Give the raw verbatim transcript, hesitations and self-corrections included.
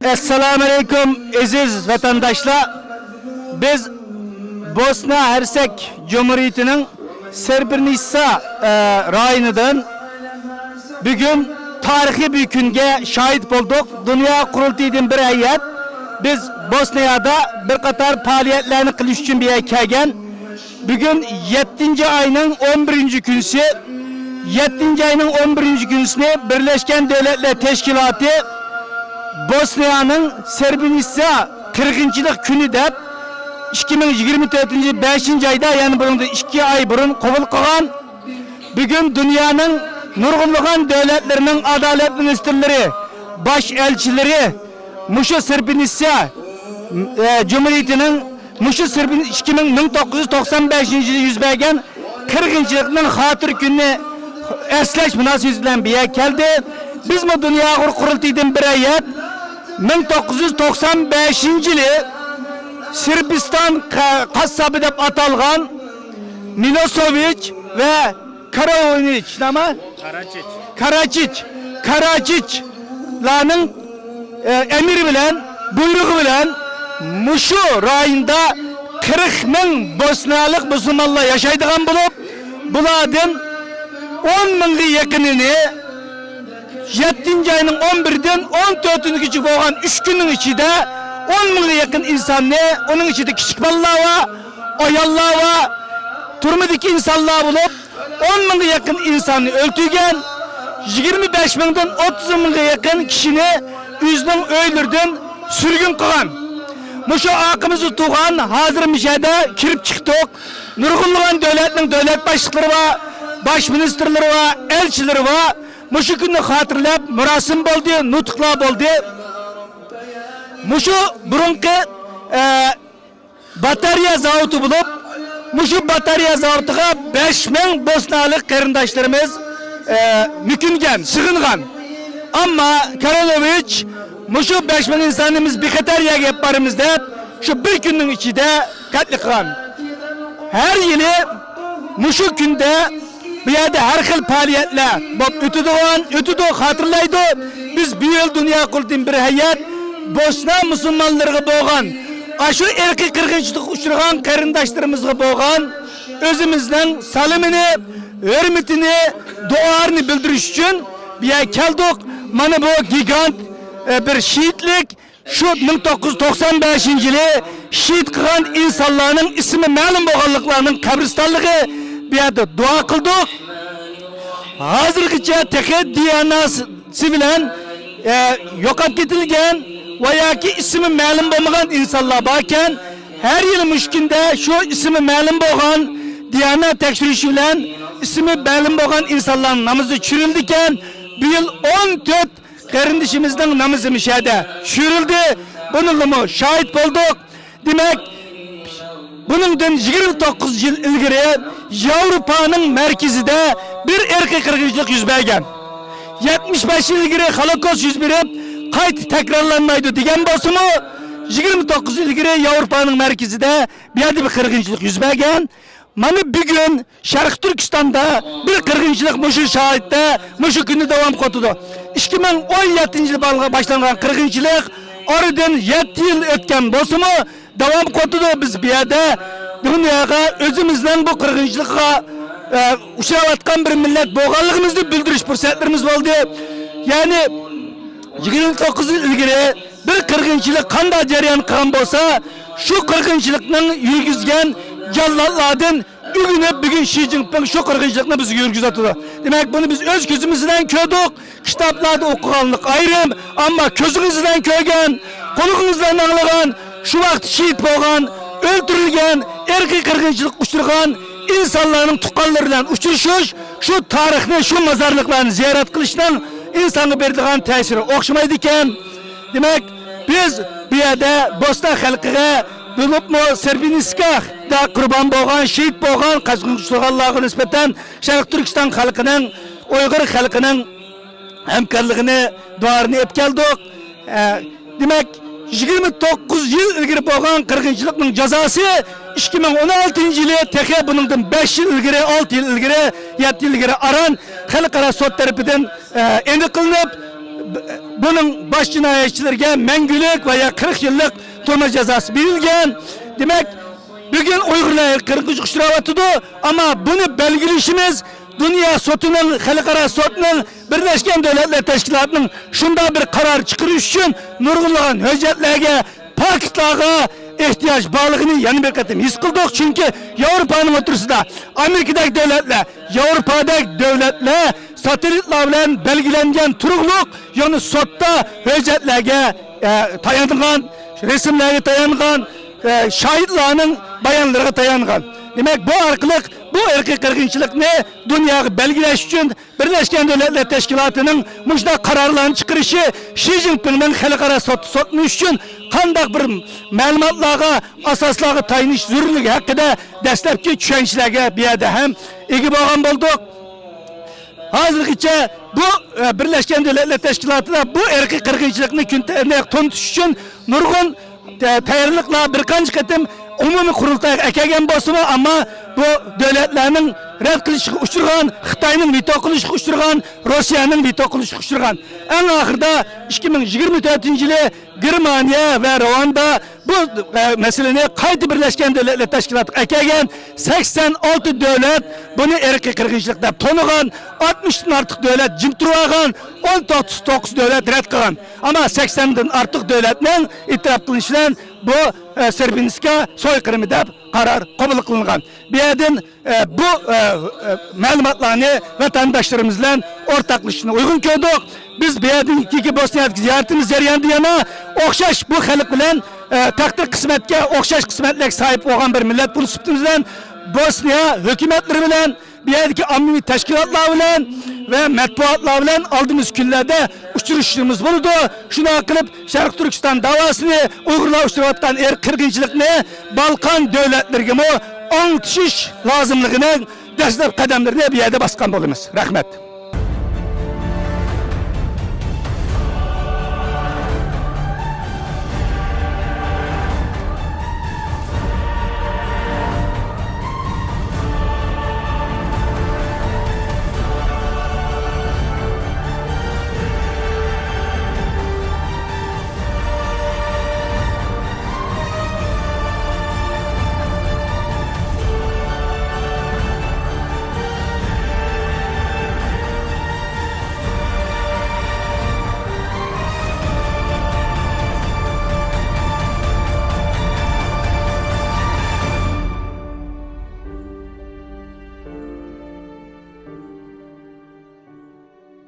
ئەسسالامۇئەلەيكۇم، ئەزىز ۋەتەنداشلار! بىز بوسنا ھەرسەك جۇمھۇرىيىتىنىڭ سرېبرېنىتسا، ئە، رايونىدىن بۈگۈن تارىخىي بىر كۈنگە شاھىت بولدۇق. دۇنيا قۇرۇلتىيىدىن بىر ھەيئەت بىز بوسنىيادا بىر قاتار پائالىيەتلەرنى قىلىش ئۈچۈن بۇ يەرگە كەلگەن. بۈگۈن يەتتىنچى ئاينىڭ ئون بىرىنچى كۈنىسى، يەتتىنچى ئاينىڭ ئون بىرىنچى كۈنىسىنى بىرلەشكەن دۆلەتلەر تەشكىلاتى بوسنىيانىڭ سرېبرېنىتسا قىرغىنچىلىق كۈنى دەپ، ئىككى مىڭ يىگىرمە تۆتىنچى يىل بەشىنچى ئايدا، يەنى بۇنىڭدىن ئىككى ئاي بۇرۇن قوبۇل قىلغان. بۈگۈن دۇنيانىڭ نۇرغۇنلىغان دۆلەتلىرىنىڭ ئادالەت مىنىستىرلىرى، باش ئەلچىلىرى مۇشۇ سرېبرېنىتسا، ئە، جۇمھۇرىيىتىنىڭ مۇشۇ سرېبرېن-، ئىككى مىڭ، مىڭ توققۇز يۈز توقسان بەشىنچى يىلى يۈز بەرگەن قىرغىنچىلىقنىڭ خاتىرە كۈنىنى ئەسلەش مۇناسىۋىتى بىلەن بۇ يەرگە كەلدى. بىزمۇ دۇنيا ئۇيغۇر قۇرۇلتىيىدىن بىر ھەيئەت مىڭ توققۇز يۈز توقسان بەشىنچى يىلى سربىستان قا-، قاسسابى دەپ ئاتالغان مىلوسېۋىچ ۋە كاراۋونىچ، نېمە؟ كاراچىچ. كاراچىچ. كاراچىچلارنىڭ، ئە، ئەمرى بىلەن، بۇيرۇقى بىلەن مۇشۇ رايوندا قىرىق مىڭ بوسنالىق مۇسۇلمانلار ياشايدىغان بولۇپ، بۇلاردىن ئون مىڭغا يېقىنىنى يەتتىنچى ئاينىڭ ئون بىرىدىن ئون تۆتىگىچە بولغان ئۈچ كۈننىڭ ئىچىدە ئون مىڭغا يېقىن ئىنساننى، ئۇنىڭ ئىچىدە كىچىك بالىلار بار، ئاياللار بار، تۈرمىدىكى ئىنسانلار بولۇپ، ئون مىڭغا يېقىن ئىنساننى ئۆلتۈرگەن، يىگىرمە بەش مىڭدىن ئوتتۇز مىڭغا يېقىن كىشىنى ئۆزىنىڭ ئۆيلىرىدىن سۈرگۈن قىلغان. مۇشۇ ئارقىمىزدا تۇرغان، ھازىر مۇشۇ يەردە كىرىپ چىقتۇق. نۇرغۇنلىغان دۆلەتنىڭ دۆلەت باشلىقلىرى بار، باش مىنىستىرلىرى بار، ئەلچىلىرى بار. مۇشۇ كۈننى خاتىرىلەپ مۇراسىم بولدى، نۇتۇقلار بولدى. مۇشۇ بۇرۇنقى، ئە، باتارېيە زاۋۇتى بولۇپ، مۇشۇ باتارېيە زاۋۇتىغا بەش مىڭ بوسنالىق قېرىنداشلىرىمىز، ئە، مۆكۈنگەن، سېغىنغان. ئەمما كارانوۋىچ مۇشۇ بەش مىڭ ئىنساننى بىز بىخەتەر يەرگە ئېلىپ بارىمىز دەپ، شۇ بىر كۈننىڭ ئىچىدە قەتل قىلغان. ھەر يىلى مۇشۇ كۈندە بۇ يەردە ھەر خىل پائالىيەتلەر بولۇپ ئۆتىدىغان، ئۆتىدۇ، خاتىرىلەيدۇ. بىز بۇ يىل دۇنيا قۇرۇلتىيىدىن بىر ھەيئەت بوسنا مۇسۇلمانلىرىغا بولغان، ئاشۇ ئىرقىي قىرغىنچىلىققا ئۇچرىغان قېرىنداشلىرىمىزغا بولغان ئۆزىمىزنىڭ سالىمىنى، ھۆرمىتىنى، دۇئالىرىنى بىلدۈرۈش ئۈچۈن بۇ يەرگە كەلدۇق. مانا بۇ گىگانت، ئە، بىر شېھىتلىك. شۇ مىڭ توققۇز يۈز توقسان بەشىنچى يىلى شېھىت قىلغان ئىنسانلارنىڭ ئىسمى مەلۇم بولغانلىقلارنىڭ قەبرىستانلىقى، بۇ يەردە دۇئا قىلدۇق. ھازىرغىچە تېخى دىئاناسى بىلەن، ئە، يوقاپ كېتىلگەن ۋە ياكى ئىسمى مەلۇم بولمىغان ئىنسانلار باركەن، ھەر يىلى مۇشۇ كۈندە شۇ ئىسمى مەلۇم بولغان، دىئانا تەكشۈرۈشى بىلەن ئىسمى مەلۇم بولغان ئىنسانلارنىڭ نامىزى چۈشۈرۈلىدىكەن. بۇ يىل ئون تۆت قېرىندىشىمىزنىڭ نامىزى مۇشۇ يەردە چۈشۈرۈلدى. بۇنىڭغىمۇ شاھىت بولدۇق. دېمەك، بۇنىڭدىن يىگىرمە توققۇز يىل ئىلگىرى ياۋروپانىڭ مەركىزىدە بىر ئىرقىي قىرغىنچىلىق يۈز بەرگەن. يەتمىش بەش يىل ئىلگىرى خولوكوست يۈز بېرىپ، قايتا تەكرارلانمايدۇ دېگەن بولسىمۇ، يىگىرمە توققۇز يىل ئىلگىرى ياۋروپانىڭ مەركىزىدە بۇ يەردە بىر قىرغىنچىلىق يۈز بەرگەن. مانا بۈگۈن شەرقىي تۈركىستاندا بىر قىرغىنچىلىق مۇشۇ شارائىتتا، مۇشۇ كۈندە داۋام قىلىۋاتىدۇ. ئىككى مىڭ ئون يەتتىنچى يىلى باشلانغان قىرغىنچىلىق ئارىدىن يەتتە يىل ئۆتكەن بولسىمۇ، داۋام قىلىۋاتىدۇ. بىز بۇ يەردە دۇنياغا ئۆزىمىزنىڭ بۇ قىرغىنچىلىققا، ئە، ئۇچراۋاتقان بىر مىللەت بولغانلىقىمىزنى بىلدۈرۈش پۇرسەتلىرىمىز بولدى. يەنى يىگىرمە توققۇز يىل ئىلگىرى بىر قىرغىنچىلىق قانداق جەريان قىلغان بولسا، شۇ قىرغىنچىلىقنىڭ يۈرگۈزگەن جاللاتلاردىن ئۆگىنىپ، بۈگۈن شى جىنپىڭ شۇ قىرغىنچىلىقنى بىزگە يۈرگۈزۈۋاتىدۇ. دېمەك، بۇنى بىز ئۆز كۆزىمىز بىلەن كۆردۇق. كىتابلاردا ئوقۇغانلىق ئايرىم، ئەمما كۆزىڭىز بىلەن كۆرگەن، قۇلىقىڭىز بىلەن ئاڭلىغان، شۇ ۋاقىت شېھىت بولغان، ئۆلتۈرۈلگەن، ئىرقىي قىرغىنچىلىققا ئۇچرىغان ئىنسانلارنىڭ تۇغقانلىرى بىلەن ئۇچرىشىش، شۇ تارىخنى، شۇ مازارلىقلارنى زىيارەت قىلىشنىڭ ئىنسانغا بېرىدىغان تەسىرى ئوخشىمايدىكەن. دېمەك، بىز بۇ يەردە بوسنا خەلقىگە، بولۇپمۇ سرېبرېنىتسكا قۇربان بولغان، شېھىت بولغان قاچقۇن ئۇچرىغانلارغا نىسبەتەن شەرقىي تۈركىستان خەلقىنىڭ، ئۇيغۇر خەلقىنىڭ ھەمكارلىقىنى، دۇئالىرىنى ئېلىپ كەلدۇق. ئە، دېمەك، يىگىرمە توققۇز يىل ئىلگىرى بولغان قىرغىنچىلىقنىڭ جازاسى ئىككى مىڭ ئون ئالتىنچى يىلى تېخى بۇنىڭدىن بەش يىل ئىلگىرى، ئالتە يىل ئىلگىرى، يەتتە يىل ئىلگىرى ئاران خەلقئارا سوت تەرىپىدىن، ئە، ئېنىقلىنىپ، ب-، بۇنىڭ باش جىنايەتچىلىرىگە مەڭگۈلۈك ۋە يا قىرىق يىللىق تۈرمە جازاسى بېرىلگەن. دېمەك، بۈگۈن ئۇيغۇرلار قىرغىنچىلىققا ئۇچراۋاتىدۇ، ئەمما بۇنى بەلگىلىشىمىز، دۇنيا سوتىنىڭ، خەلقئارا سوتنىڭ، بىرلەشكەن دۆلەتلەر تەشكىلاتىنىڭ شۇنداق بىر قارار چىقىرىش ئۈچۈن نۇرغۇنلىغان ھۆججەتلەرگە، پاكىتلارغا ئېھتىياج بارلىقىنى يەنە بىر قېتىم ھېس قىلدۇق. چۈنكى ياۋروپانىڭ ئوتتۇرىسىدا ئامېرىكىدەك دۆلەتلەر، ياۋروپادەك دۆلەتلەر ساتېلىتلار بىلەن بەلگىلەنگەن تۇرۇقلۇق يەنە سوتتا ھۆججەتلەرگە، ئە، تايانغان، رەسىملەرگە تايانغان، ئە، شاھىتلارنىڭ بايانلىرىغا تايانغان. دېمەك، بۇ ئارقىلىق بۇ ئىرقىي قىرغىنچىلىقنى دۇنياغا بەلگىلەش ئۈچۈن بىرلەشكەن دۆلەتلەر تەشكىلاتىنىڭ مۇشۇنداق قارارلارنى چىقىرىشى شى جىنپىڭنىڭ خەلقئارا سوتتا سوتلىنىش ئۈچۈن قانداق بىر مەلۇماتلارغا، ئاساسلارغا تايىنىش زۆرۈرلۈكى ھەققىدە دەسلەپكى چۈشەنچىلەرگە بۇ يەردە ھەم ئىگە بولغان بولدۇق. ھازىرغىچە بۇ، ئە، بىرلەشكەن دۆلەتلەر تەشكىلاتىدا بۇ ئىرقىي قىرغىنچىلىقنى كۈن تەرتىپىگە تونۇتۇش ئۈچۈن نۇرغۇن تە-، تەييارلىقلار بىر قانچە قېتىم ئومۇمىي قۇرۇلتايغا ئەكەلگەن بولسىمۇ، ئەمما بۇ دۆلەتلەرنىڭ رەت قىلىشىغا ئۇچرىغان، خىتاينىڭ ۋېتو قىلىشىغا ئۇچرىغان، روسىيەنىڭ ۋېتو قىلىشىغا ئۇچرىغان. ئەڭ ئاخىرىدا ئىككى مىڭ يىگىرمە تۆتىنچى يىلى گېرمانىيە ۋە راۋاندا بۇ، ئە، مەسىلىنى قايتا بىرلەشكەن دۆلەتلەر تەشكىلاتىغا ئەكەلگەن سەكسەن ئالتە دۆلەت بۇنى ئىرقىي قىرغىنچىلىق دەپ تونۇغان، ئاتمىشتىن ئارتۇق دۆلەت جىم تۇرۇۋالغان، ئون توققۇز دۆلەت رەت قىلغان. ئەمما سەكسەندىن ئارتۇق دۆلەتنىڭ ئېتىراپ قىلىنىشى بىلەن بۇ، ئە، سرېبرېنىتسكا سويقىرىمى دەپ قارار قوبۇل قىلىنغان. بۇ يەردىن، ئە، بۇ، ئە، ئە، مەلۇماتلارنى ۋەتەنداشلىرىمىز بىلەن ئورتاقلىشىشنى ئۇيغۇن كۆردۇق. بىز بۇ يەردىن كېيىنكى بوسنىيەدىكى زىيارىتىمىز جەريانىدا يەنە ئوخشاش بۇ خەلق بىلەن، ئە، تەقدىر قىسمەتكە ئوخشاش قىسمەتلەرگە ساھىب بولغان بىر مىللەت بولۇش سۈپىتىمىز بىلەن بوسنىيە ھۆكۈمەتلىرى بىلەن، بۇ يەردىكى ئاممىۋى تەشكىلاتلار بىلەن ۋە مەتبۇئاتلار بىلەن ئالدىمىزدىكى كۈنلەردە ئۇچرىشىشىمىز بولىدۇ. شۇنداق قىلىپ، شەرقىي تۈركىستان داۋاسىنى، ئۇيغۇرلار ئۇچراۋاتقان ئىرقىي قىرغىنچىلىقنى بالقان دۆلەتلىرىگىمۇ ئاڭلىتىش لازىملىقىنىڭ دەسلەپ قەدەملىرىنى بۇ يەردە باسقان بولىمىز. رەھمەت.